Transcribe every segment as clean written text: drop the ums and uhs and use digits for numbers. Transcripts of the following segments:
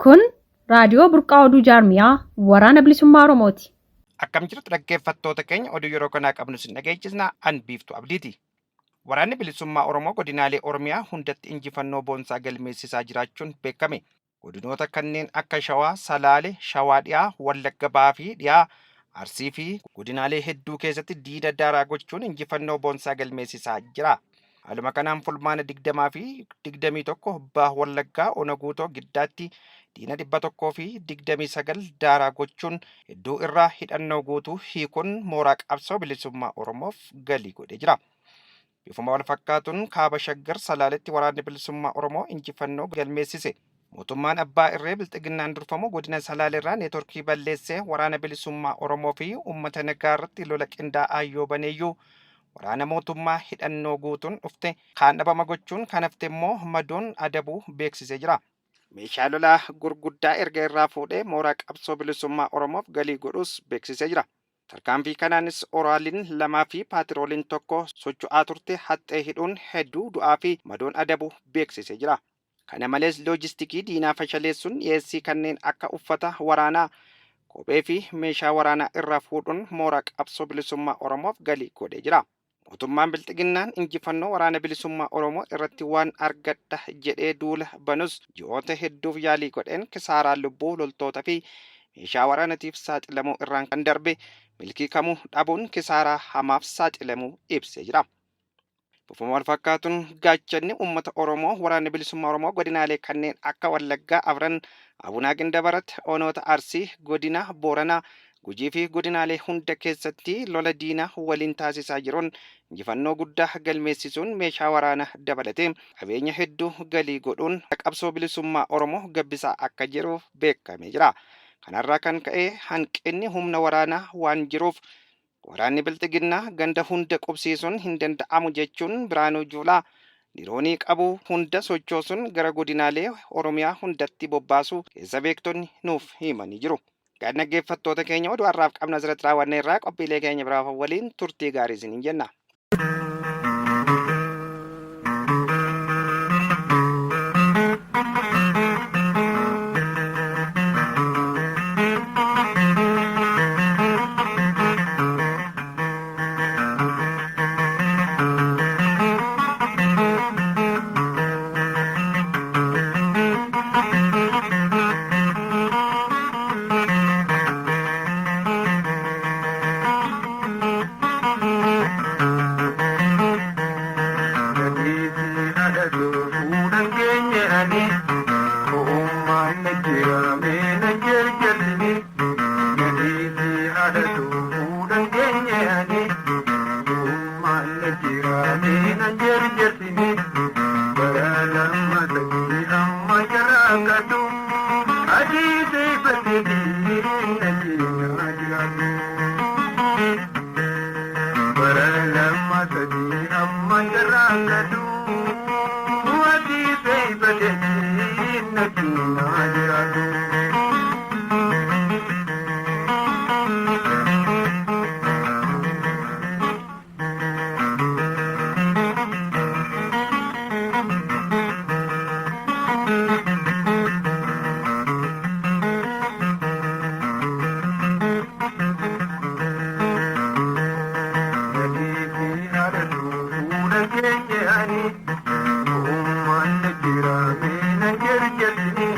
Kun raadiyoo burqaa oduu jaarmiyaa Waraana Bilisummaa Oromooti. Akkam jirtu dhaggeeffattoota keenya oduu yeroo kanaa qabnu sin dhageechisna an Biiftuu Abdiiti. Waraanni Bilisummaa Oromoo godinaalee Oromiyaa hundatti injifannoo boonsaa galmeessisaa jiraachuun beekame. Godinoota kanneen akka Shawaa, Salaale, Shawaa Dhiyaa, Wallagga Bahaa fi Dhiyaa, Arsii fi godinaalee hedduu keessatti diina daaraa gochuun injifannoo boonsaa galmeessisaa jira. Haaluma kanaan Fulbaana 20 fi 21 Baha Wallaggaa Ona Guutoo Giddaatti diina 129 daaraa gochuun hedduu irraa hidhannoo guutuu hiikuun mooraa qabsoo bilisummaa Oromoof galii godhee jira. Bifuma wal fakkaatuun kaaba Shaggar Salaaletti waraanni bilisummaa Oromoo injifannoo galmeessise. Mootummaan abbaa irree bilxiginnaan durfamu godina Salaaleerraa neetworkii balleessee waraana bilisummaa Oromoo fi uummata nagaa irratti lola qindaa'aa yoo baneeyyuu waraana mootummaa hidhannoo guutuun dhufte kaan dhabama gochuun kan hafte immoo madoon adabuu beeksisee jira. Meeshaa lolaa gurguddaa erga irraa fuudhee mooraa qabsoo bilisummaa Oromoof galii godhuus beeksisee jira. Tarkaanfii kanaanis Oraaliin lamaa fi paatirooliin tokko socho'aa turte haxxee hidhuun hedduu du'aa fi madoon adabuu beeksisee jira. Kana malees loojistikii diinaa fashaleessuun dhiyeessii kanneen akka uffata waraanaa, kophee fi meeshaa waraanaa irraa fuudhuun mooraa qabsoo bilisummaa Oromoof galii godhee jira. Mootummaan Bilxiginnaan injifannoo waraana bilisummaa Oromoo irratti waan argadha jedhee duula banus ji'oota hedduuf yaalii godheen kisaaraa lubbuu loltoota fi meeshaa waraanatiif saaxilamuu irraan kan darbe milkii kamuu dhabuun kisaaraa hamaaf saaxilamuu ibsee jira. Bifuma wal fakkaatuun gaachanni uummata Oromoo waraanni bilisummaa Oromoo godinaalee kanneen akka Wallaggaa Afran, Abunaa Gindabarat, Onoota Arsii, Godina Booranaa, Gujii fi godinaalee hunda keessatti lola diina waliin taasisaa jiruun injifannoo guddaa galmeessisuun meeshaa waraanaa dabalatee qabeenya hedduu galii godhuun qabsoo bilisummaa Oromoo gabbisaa akka jiru beekamee jira. Kanarraa kan ka'e hanqinni humna waraanaa waan jiruuf Waraanni Bilxiginnaa ganda hunda qubsiisuun hin danda'amu jechuun Biraanuu Juulaa diroonii qabu hunda sochoosuun gara godinaalee Oromiyaa hundatti bobbaasuu keessa beektonni nuuf himanii jiru. Egaan dhaggeeffattoota keenya oduu har'aaf qabnu asirratti raawwanneerra qophiilee keenya biraa waliin turtii gaarii isiniin jenna. Gadiitii haadhatu fuudhan geenye ani Ko'ummaan na jira mee na jarjarsini Gadiitii haadhatu fuudhan geenye ani Ko'ummaan na jira mee na jarjarsini Bara lama sadii amma jarraaqadhu Adii seefateetii na jira jiraadhu. Bara lama sadii amma jarraaqadhu Ati seefateetii na cinaa jiraadhu. Gadiifi haadhatu fuudha keenye ani Ummaan na jira mee na jarjarsini.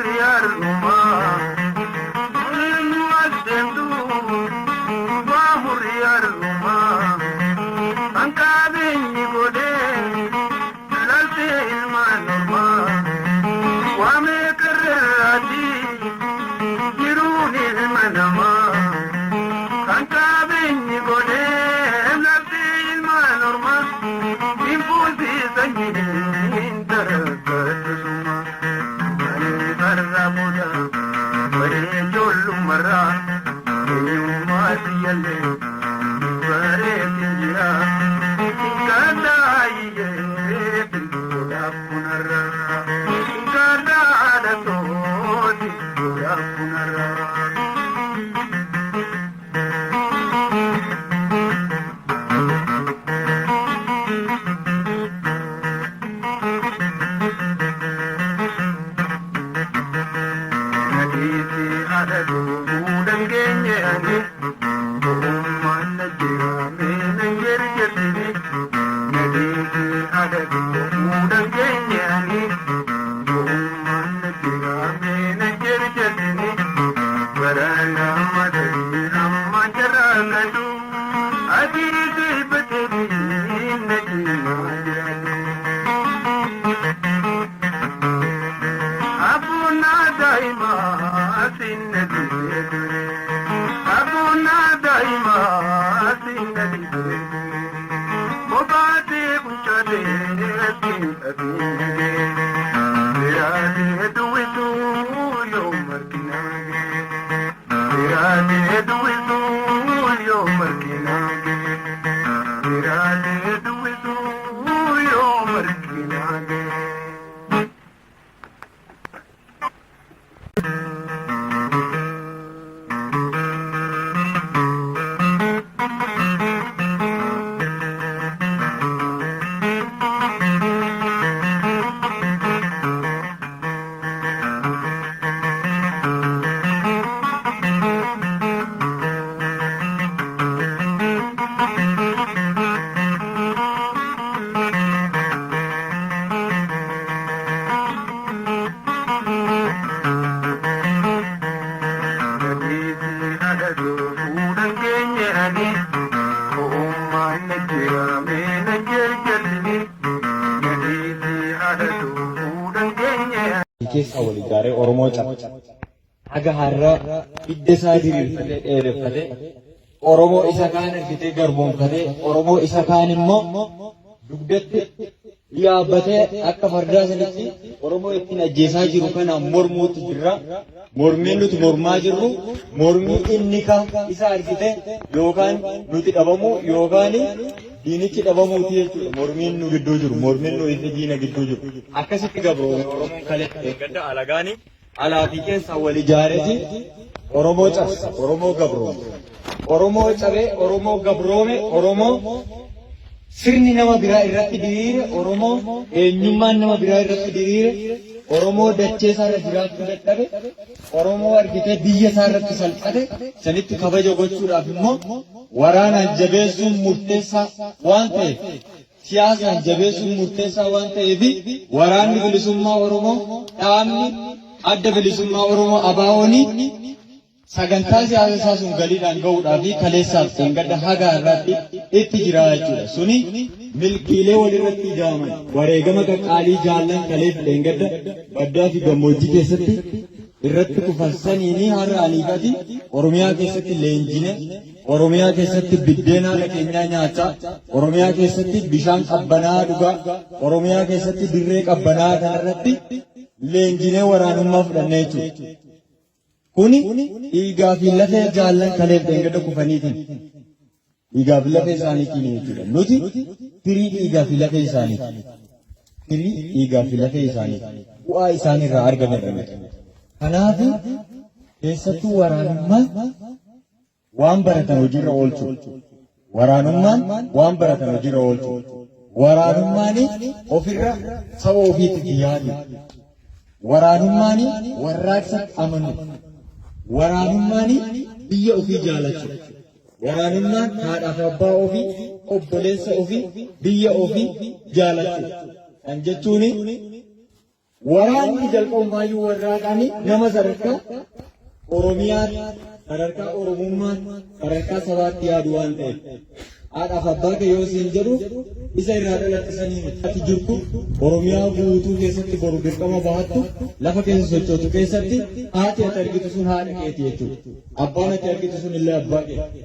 murri arrumaa. Eenyu as deemtu waa murri arrumaa. Kan qabeenyi godhee laaltee ilmaan ormaa. Waa meeqarraati jiruun ilma namaa. Kan qabeenyi godhee laaltee ilmaan ormaa. Infuusiisa hin dargaggeessuma. Ani farra booda baree ijoollummarraa eenyummaa siyyallee bareetin jira. Gadaayyee bilbilaaf bunarraa. Gadaadha tooti bilbilaaf bunarraa. Nadiisi haadha duudhan geenye ani ogummaan na jira meena jerjertini. Nadiisi haadha duudhan geenye ani ogummaan na jira meena jerjertini. Bara lama sadii amma jarraa gadu adiisi bateetii na cimaa jiraatu. Abuna daima sinna dibee Abuna daima sinna dibee Bobaatee kunchaatee sinna dibee Biraatee duwituu yoo marginaagee Biraatee duwituu yoo marginaagee Biraatee duwituu yoo marginaagee. Nadiisi haadha fuudhan geenye ani ogummaan na jira meena jerjertini. Nadiisi haadha fuudhan geenye ani. Keessaa wal ijaaree Oromoo cabse. Haga har'aa hidda isaa diriirfatee dheereffatee Oromoo isa kaan argitee garboomfatee Oromoo isa kaan immoo dugdatti yaabbatee akka fardaa sanitti Oromoo ittiin ajjeesaa jiru kana mormuutti jirra. Mormiin nuti mormaa jirru mormii inni ka isa argite yookaan nuti dhabamuu yookaan diinichi dhabamuuti jechuudha. Mormiin nu gidduu jiru, mormiin nu fi diina gidduu jiru. Akkasitti gabroome Oromoon kalee gadda alagaani alaa fi keessaa wal ijaareeti Oromoo cabse, Oromoo gabroome. Oromoo cabee, Oromoo gabroome, Oromoo sirni nama biraa irratti diriire, Oromoo eenyummaan nama biraa irratti diriire, Oromoo dachee isaarra jiraachuu dadhabe, Oromoo argitee biyya isaa irratti salphate, sanitti kabaja gochuudhaaf immoo waraanaan jabeessuun murteessaa waan ta'eef, siyaasaan jabeessuun murteessaa waan ta'eef, waraanni bilisummaa Oromoo, dhaabni adda bilisummaa Oromoo ABO'n sagantaa siyaasa isaa sun galiidhaan gahuudhaa fi kaleessaaf dheengadda haga har'aatti itti jira jechuudha. Suni milkiilee walirratti ida'aman wareegama qaqqaalii jaallan kaleef dheengadda baddaa fi gammoojjii keessatti irratti kufan saniini har'a aniifati Oromiyaa keessatti leenjine, Oromiyaa keessatti biddeen haadha keenyaa nyaachaa, Oromiyaa keessatti bishaan qabbanaa dhugaa, Oromiyaa keessatti dirree qabbanaa kanarratti leenjinee waraanummaa fudhannee jechuudha. Kuni dhiigaa fi lafee jaallan kaleef dheengadda kufaniitiin. Dhiigaa fi lafee isaaniitiin jechuudha. Nuti firii dhiigaa fi lafee isaaniiti. Firii dhiigaa fi lafee isaaniiti. Bu'aa isaaniirraa argamedha nuti. Kanaaf keessattuu waraanummaan waan baratan hojiirra oolchuu. Waraanummaan waan baratan hojiirra oolchuu. Waraanummaan ofirra saba ofiitiif yaadu. Waraanummaan warraaqsatti amanu. Waraanummaan biyya ofii jaalachuu. Waraanummaan haadhaaf abbaa ofii, obboleessa ofii, biyya ofii jaalachuu. Kan jechuun Waraanni jalqabumaayyuu warraaqaanii nama sadarkaa Oromiyaatti, sadarkaa Oromummaatti, sadarkaa sabaatti yaadu waan ta'eef. Haadhaaf abbaa kee yoo siin jedhu isa irraa dhalatte sanii miti. Ati jirtu Oromiyaa guutuu keessatti boru dirqama bahattu lafa keessa sochootu keessatti haati ati argitu sun haadha keeti jechuudha. Abbaan ati argitu sun illee abbaa keeti.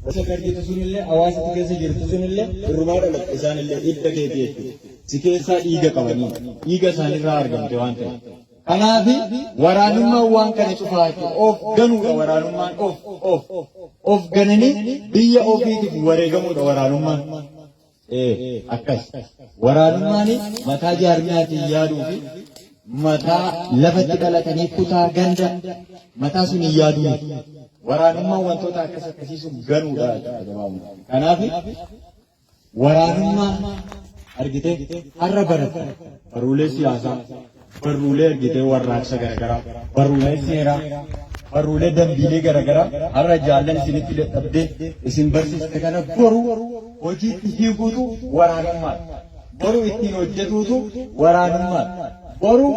Gosa ati argitu sun illee hawaasa ati keessa jirtu sun illee irrumaa dhalatte isaan illee hidda keeti jechuudha. Si keessaa dhiiga qabanii dhiiga isaanirraa argamte waan ta'eef. Kanaaf waraanummaan waan kana cufaa jechuudha. Of ganuudha waraanummaan of of of gananii biyya ofiitiif wareegamuudha waraanummaan. Ee akkas. Waraanummaan mataa jaarmiyaatiin yaaduu fi mataa lafatti dhalatanii kutaa ganda mataa sun hin yaaduu miti. Waraanummaan wantoota akkas akkasii sun ganuudha jechuudha gabaabumatti. Kanaaf Waraanummaa argitee har'a baratte barruulee siyaasaa, barruulee argitee warraaqsa garaagaraa, barruulee seeraa, barruulee dambiilee garaagaraa har'a jaallan isinitti dadhabdee isin barsiiste kana boru hojiitti hiikuutu waraanummaadha. Boru ittiin hojjetuutu waraanummaadha. Boru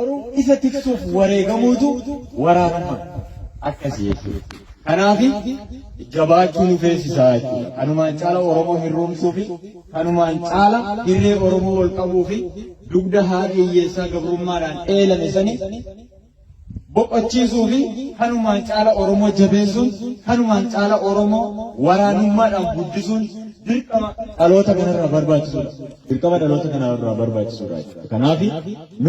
isa tiksuuf wareegamuutu waraanummaadha. Akkasii jechuudha. Kanaaf jabaachuu nu feesisaa jechuudha. Kanumaan caala Oromoo hirroomsuu fi kanumaan caala hirree Oromoo ol qabuu fi dugda haadha hiyyeessaa gabrummaadhaan eelame sani boqochiisuu fi kanumaan caala Oromoo jabeessuun kanumaan caala Oromoo waraanummaadhaan guddisuun dirqama dhaloota kanarraa barbaachisuudha. Dirqama dhaloota kanarraa barbaachisuudha jechuudha. Kanaaf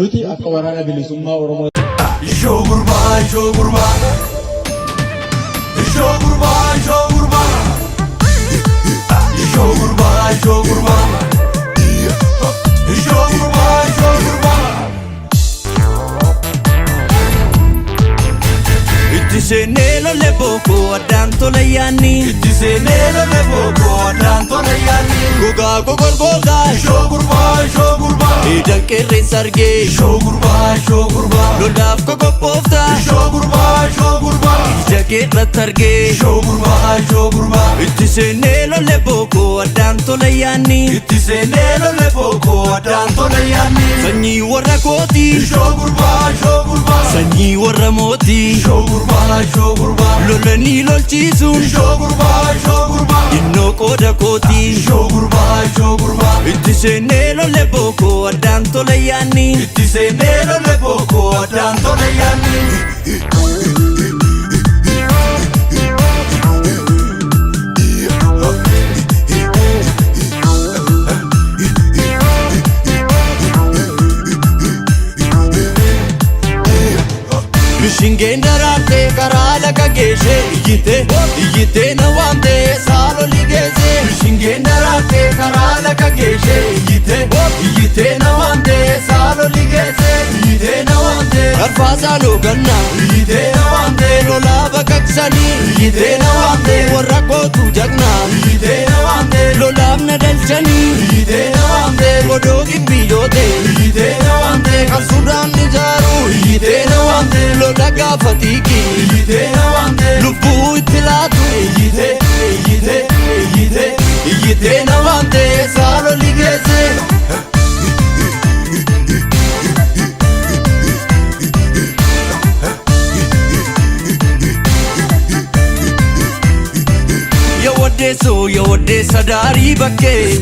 nuti akka waraana bilisummaa Oromoo Ishoo gurbaa, ishoo gurbaa. Ishoo gurbaa, ishoo gurbaa. Ishoo gurbaa, ishoo gurbaa. Ishoo gurbaa, ishoo gurbaa. Itti seenee lolle bookoo addaan tola yaanni. Itti seenee lolle bookoo addaan tola yaanni. Gogaa gogorgoogaa. Ishoo gurbaa, ishoo gurbaa. Eedan qeerrensa argee. Ishoo gurbaa, ishoo gurbaa. Lolaaf koqophooftaa. Ishoo gurbaa, ishoo gurbaa. Ija keerratti argee. Ishoo gurbaa, ishoo gurbaa. Itti seenee lolle bookoo addaan tola yaanni. Itti seenee lolle bookoo addaan tola yaanni. Sanyii warra kootii. Ishoo gurbaa, ishoo gurbaa. Sanyii warra mootii. Ishoo gurbaa, ishoo gurbaa. Lolanii lolchiisuun. Ishoo gurbaa, ishoo gurbaa. Innoo qooda kootii. Ishoo gurbaa, ishoo gurbaa. Itti seenee lolle bookoo addaan tola yaanni. Itti seenee lolle bookoo addaan tola yaanni. Bishingeen daraartee karaa laga geeshee iyyitee iyyitee na waamtee saalolii geessee. Bishingeen daraartee karaa laga geeshee iyyitee iyyitee na waamtee saalolii geessee iyyitee na waamtee. Arfaasaa looganna Iyyitee na waamtee. Lolaa baqaqsanii Iyyitee na waamtee. Warra kootu jagna Iyyitee na waamtee. Lolaaf na dalchanii Iyyitee na waamtee. Godoo gibbiyyoote Iyyitee na waamtee. Kan Sudaan ijaaru Iyyitee na waamtee. Lola gaafa xiiqii Iyyitee na waamtee. Lubbuu itti laatu Iyyitee, iyyitee, iyyitee. Iyyitee na waamtee saalolii geesse. Yawaddeessoo yawaddeessa daarii bakkee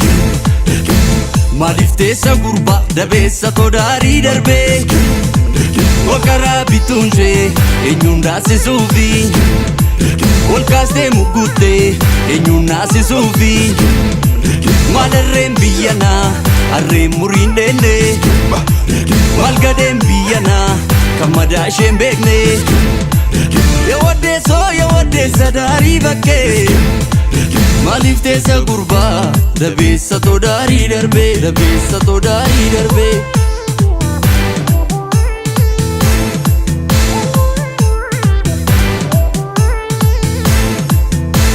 maaliif teessa gurbaa dabeessa todaarii darbee waqaraa bituunshee eenyuun daasisuufi ol kaastee mugguuttee eenyuun naasisuufi maal harreen biyyanaa harreen muriin dheenne maal gadheen biyyanaa kan madaa isheen beekne yawaddeessoo yawaddeessa daarii bakkee maaliif teessa gurbaa dabeessa todaarii darbee dabeessa todaarii darbee.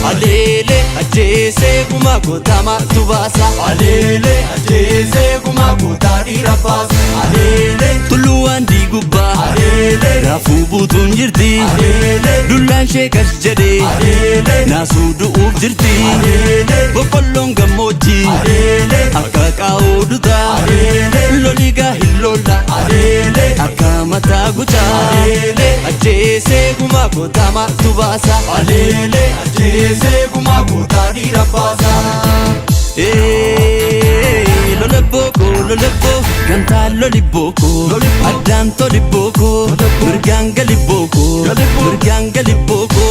Aleele ajjeesee gumaa gootaa maaltu baasa? Aleele ajjeesee gumaa gootaa dhiira baasa. Aleele Tulluu waan gubbaa aleele raafuu buutuun jirti. aleele Dullaan ishee kas jedhee aleele naasuu du'uuf jirti. aleele Boqqolloon gammoojjii aleele akka Burqaa odutaa loligaa hin lolla akka mataa gucaa ajjeesee gumaa gootaa maaltu baasa Ajjeesee gumaa gootaa dhiira baasa. Lola booko lola boo gamtaan loli booko addaan toli booko mirgaan gali booko mirgaan gali booko.